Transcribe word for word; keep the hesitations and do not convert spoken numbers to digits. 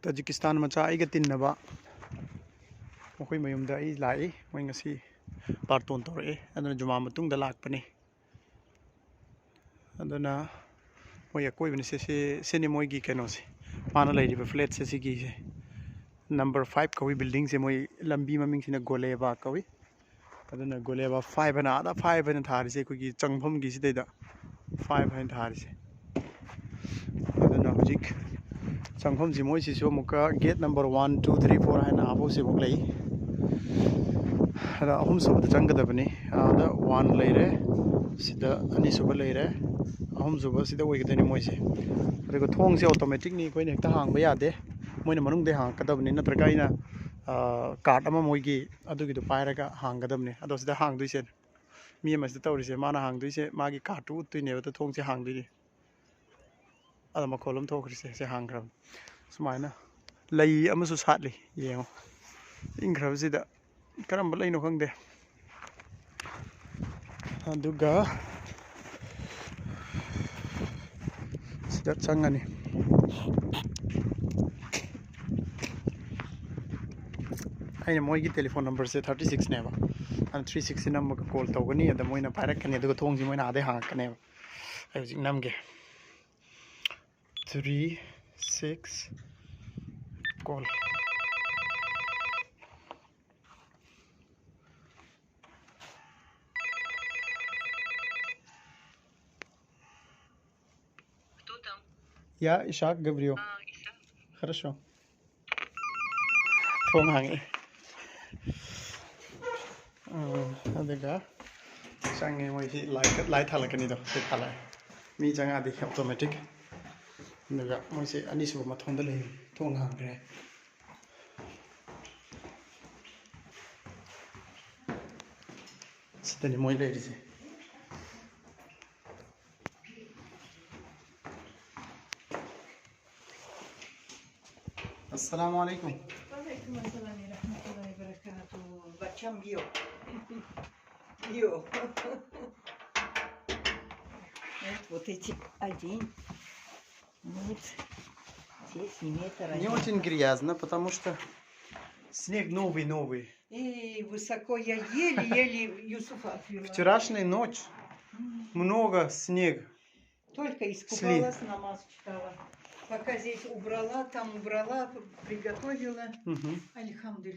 Tajikistan ꯃꯆꯥ ꯑꯩꯒ ꯇꯤꯟꯅꯕ, ꯃꯈꯣꯏ ꯃꯌꯨꯝꯗ ꯑꯩ ꯂꯥꯛꯏ꯫ ꯃꯣꯏ ꯉꯁꯤ ꯕꯥꯔꯇꯣꯟ ꯇꯧꯔꯛꯑꯦ, ꯑꯗꯨꯅ ꯖꯨꯃꯥ ꯃꯇꯨꯡꯗ ꯂꯥꯛꯄꯅꯤ꯫ ꯑꯗꯨꯅ ꯃꯣꯏ ꯑꯀꯣꯏꯕꯅꯤ꯫ ꯁꯤ, ꯁꯤ, ꯁꯤꯅꯤ ꯃꯣꯏꯒꯤ ꯀꯩꯅꯣꯁꯦ, ꯃꯥꯅ ꯂꯩꯔꯤꯕ ꯐ꯭ꯂꯦꯠꯁꯦ꯫ ꯁꯤꯒꯤꯁꯦ ꯅꯝꯕꯔ ꯐꯥꯏꯚ ꯀꯧꯏ꯫ ꯕꯤꯜꯗꯤꯡꯁꯦ, ꯃꯣꯏ ꯂꯝꯕꯤ ꯃꯃꯤꯡꯁꯤꯅ ꯒꯣꯂꯦꯕꯥ ꯀꯧꯏ꯫ ꯑꯗꯨꯅ ꯒꯣꯂꯦꯕꯥ ꯐꯥꯏꯚ ꯍꯥꯏꯅ, ꯑꯥꯗ ꯐꯥꯏꯚ ꯍꯥꯏꯅ ꯊꯥꯔꯤꯁꯦ, ꯑꯩꯈꯣꯏꯒꯤ ꯆꯪꯐꯝꯒꯤꯁꯤꯗꯩꯗ ꯐꯥꯏꯚ ꯍꯥꯏꯅ ꯊꯥꯔꯤꯁꯦ꯫ ꯑꯗꯨꯅ ꯍꯧꯖꯤꯛ ꯆꯪꯐꯝꯁꯤ ꯃꯣꯏꯁꯤꯁꯨ ꯑꯃꯨꯛꯀ gate number one, two, three, four ꯍꯥꯏꯅ ꯑꯥꯐꯥꯎꯁꯤꯐꯥꯎ ꯂꯩ꯫ ꯑꯗ ꯑꯍꯨꯝꯁꯨꯕꯗ ꯆꯪꯒꯗꯕꯅꯤ꯫ ꯑꯥꯗ ꯋꯥꯟ ꯂꯩꯔꯦ, ꯁꯤꯗ ꯑꯅꯤꯁꯨꯕ ꯂꯩꯔꯦ, ꯑꯍꯨꯝꯁꯨꯕ ꯁꯤꯗ ꯑꯣꯏꯒꯗꯣꯏꯅꯤ ꯃꯣꯏꯁꯦ꯫ ꯑꯗꯨꯒ ꯊꯣꯡꯁꯦ ꯑꯣꯇꯣꯃꯦꯇꯤꯛꯅꯤ, ꯑꯩꯈꯣꯏꯅ ꯍꯦꯛꯇ ꯍꯥꯡꯕ ꯌꯥꯗꯦ꯫ ꯃꯣꯏꯅ ꯃꯅꯨꯡꯗꯩ ꯍꯥꯡꯉꯛꯀꯗꯕꯅꯤ, ꯅꯠꯇ꯭ꯔꯒ ꯑꯩꯅ, ꯑ, ꯀꯥꯔꯠ ꯑꯃ ꯃꯣꯏꯒꯤ ꯑꯗꯨꯒꯤꯗꯣ ꯄꯥꯏꯔꯒ ꯍꯥꯡꯒꯗꯕꯅꯤ꯫ ꯑꯗꯣ ꯁꯤꯗ ꯍꯥꯡꯗꯣꯏꯁꯦ, ꯃꯤ ꯑꯃꯁꯤꯗ ꯇꯧꯔꯤꯁꯦ, ꯃꯥꯅ ꯍꯥꯡꯗꯣꯏꯁꯦ, ꯃꯥꯒꯤ ꯀꯥꯔꯠꯇꯨ ꯎꯠꯇꯣꯏꯅꯦꯕ, ꯑꯗꯣ ꯊꯣꯡꯁꯦ ꯍꯥꯡꯗꯣꯏꯅꯤ꯫ ꯑꯗꯣ ꯃꯈꯣꯜ ꯑꯃ ꯊꯣꯛꯈ꯭ꯔꯤꯁꯦ, ꯁꯤ ꯍꯥꯡꯈ꯭ꯔꯕꯅꯤ꯫ ꯁꯨꯃꯥꯏꯅ ꯂꯩ ꯑꯃꯁꯨ ꯁꯥꯠꯂꯤ, ꯌꯦꯡꯉꯣ꯫ ꯏꯪꯈ꯭ꯔꯕꯁꯤꯗ ꯀꯔꯝꯕ ꯂꯩꯅꯣ ꯈꯪꯗꯦ꯫ ꯑꯗꯨꯒ ꯁꯤꯗ ꯆꯪꯉꯅꯤ꯫ ꯑꯩꯅ ꯃꯣꯏꯒꯤ ꯇꯦꯂꯤꯐꯣꯟ ꯅꯝꯕꯔꯁꯦ ꯊꯥꯔꯇꯤ ꯁꯤꯛꯁꯅꯦꯕ꯫ ꯑꯗꯨꯅ ꯊ꯭ꯔꯤ ꯁꯤꯛꯁꯁꯦ ꯅꯝꯃꯒ ꯀꯣꯜ ꯇꯧꯒꯅꯤ, ꯑꯗ ꯃꯣꯏꯅ ꯄꯥꯏꯔꯛꯀꯅꯤ, ꯑꯗꯨꯒ ꯊꯣꯡꯁꯤ ꯃꯣꯏꯅ ꯑꯥꯗꯩ ꯍꯥꯡꯉꯛꯀꯅꯦꯕ꯫ ꯑꯩ ꯍꯧꯖꯤꯛ ꯅꯝꯒꯦ꯫ Three six call. Кто там? Я Ишак говорю. А, Ишак. Хорошо. ꯊꯣꯡ ꯍꯥꯡꯉꯛꯑꯦ꯫ ꯎꯝ, ꯑꯗꯨꯒ ꯆꯪꯉꯦ꯫ ꯃꯣꯏꯁꯤ ꯂꯥꯏꯠ, ꯂꯥꯏꯠ ꯊꯥꯜꯂꯛꯀꯅꯤꯗꯣ, ꯁꯤ ꯊꯥꯜꯂꯛꯑꯦ꯫ ꯃꯤ ꯆꯪꯉꯛꯑꯗꯤ ꯑꯣꯇꯣꯃꯦꯇꯤꯛ꯫ ꯑꯗꯨꯒ ꯃꯣꯏꯁꯤ ꯑꯅꯤꯁꯨꯕ ꯃꯊꯣꯟꯗ ꯂꯩ, ꯊꯣꯡ ꯍꯥꯡꯈ꯭ꯔꯦ꯫ ꯁꯤꯗꯅꯤ ꯃꯣꯏ ꯂꯩꯔꯤꯁꯦ꯫ السلام عليكم. وعليكم السلام ورحمة الله وبركاته. Bacham yo. Yo. Вот, вот эти один. Вот. Здесь не метр, а Не очень грязно, потому что снег новый-новый. И высоко я еле-еле Юсуфа отвела. Вчерашняя ночь много снег. Только искупалась, намаз читала. Пока здесь убрала, там убрала, приготовила. Мгм. Альхамдулилля.